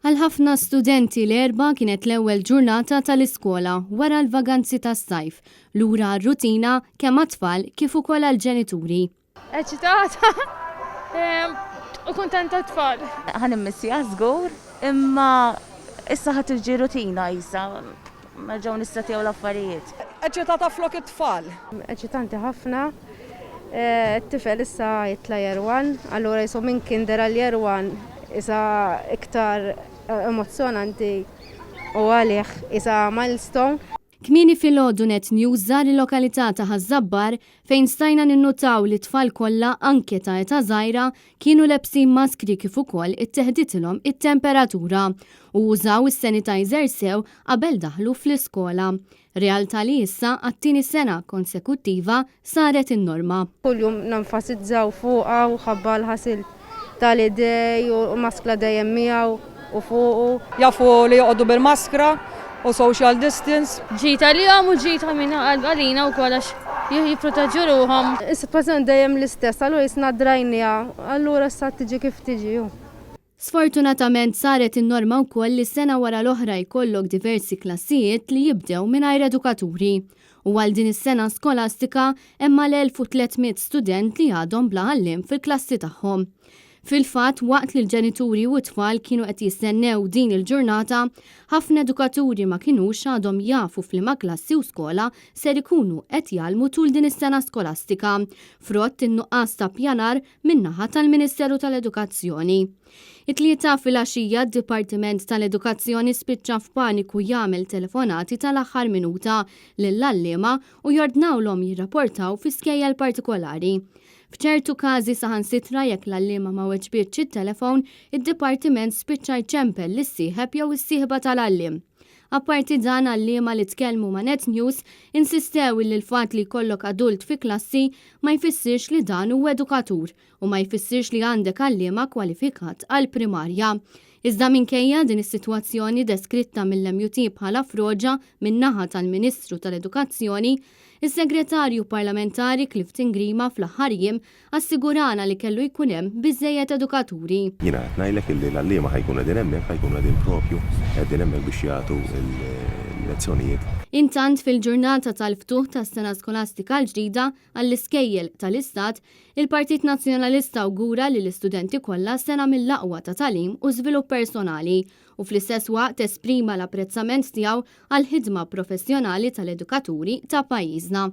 Għal ħafna studenti l-Erbgħa kienet l-ewwel ġurnata tal-iskola wara l-vaganzi tas-sajf, lura għar-rutina kemm għat-tfal kif ukoll għall-ġenituri. Eċitata u kuntenta t-tfal. Ħa nimmissja żgur, imma issa ħa tiġi rutina qisha, nerġgħu nissetjaw l-affarijiet. Eċitata flok it-tfal. Eċitanti ħafna. It-tifel issa jitla' year one, allura qisu minn kinder għal year one isa iktar emozzjonanti u għalih isa milestone. Kmieni filgħodu Net News żar il-lokalità ta' Ħaż-Żabbar fejn stajna ninnutaw li t-tfal kollha anke ta' età żgħira kienu lebsin maskri kif ukoll itteħditilhom it-temperatura u użaw is-sanitizer sew qabel daħlu fl-iskola. Realtà li issa għat-tieni sena konsekuttiva saret in-norma. Kuljum nenfasizzaw fuqha u ħabba l-ħasil tal-idej u maskla dejjem miegħu u fuqu. Jafu li joqogħdu bil-maskra u social distance. Ġid għalihom u ġid għalina wkoll għax jipproteġu ruħhom. Is-sitwazzjoni dejjem l-istess, allura jisna drajniha, allura issa tiġi kif tiġi. Sfortunatament saret in-norma wkoll li sena wara l-oħra jkollok diversi klassijiet li jibdew mingħajr edukaturi. U għal din is-sena skolastika hemm mal-1,300 student li għadhom bla għalliem fil-klassi tagħhom. Fil-fatt, waqt li l-ġenituri u t-tfal kienu qed jistennew din il-ġurnata, ħafna edukaturi ma kinux għadhom jafu f'liema klassi u skola ser ikunu qed jgħallmu tul din is-sena skolastika, frott in-nuqqas ta' ppjanar min-naħa tal-Ministeru tal-Edukazzjoni. It-Tlieta filgħaxija d-Dipartiment tal-Edukazzjoni spiċċa f'paniku jagħmel telefonati tal-aħħar minuta lill-għalliema u jordnawlhom jirraportaw fi skejjel partikolari. F'ċertu każi saħansitra jekk l-għalliema ma weġbitx it-telefon, id-dipartiment spiċċa jċempel lis-sieħeb jew is-sieħba tal-għalliem. Apparti dan għalliema li tkellmu ma' Net News insistew illi l-fatt li jkollok adult fi klassi ma jfissirx li dan hu edukatur u ma jfissirx li għandek għalliema kwalifikat għall-primarja. Iżda minkejja din is-sitwazzjoni deskritta mill-MUT bħala froġa min-naħa tal-Ministru tal-Edukazzjoni, is-Segretarju Parlamentari Clifton Grima fl-aħħar jiem Assigurana li kellu jkun hemm biżżejjed edukaturi. Jiena qed ngħidlek illi l-għalliema ħa jkunu qegħdin hemmhekk, ħa jkunu qegħdin propju qegħdin hemmhekk biex jagħtu l-lezzjonijiet. Intant fil-ġurnata tal-ftuħ tas-sena skolastika l-ġdida għall-iskejjel tal-Istat, il-Partit Nazzjonalista awgura lill-istudenti kollha sena mill-aqwa ta' tagħlim u żvilupp personali u fl-istess waqt esprima l-apprezzament tiegħu għall-ħidma professjonali tal-edukaturi ta' pajjiżna.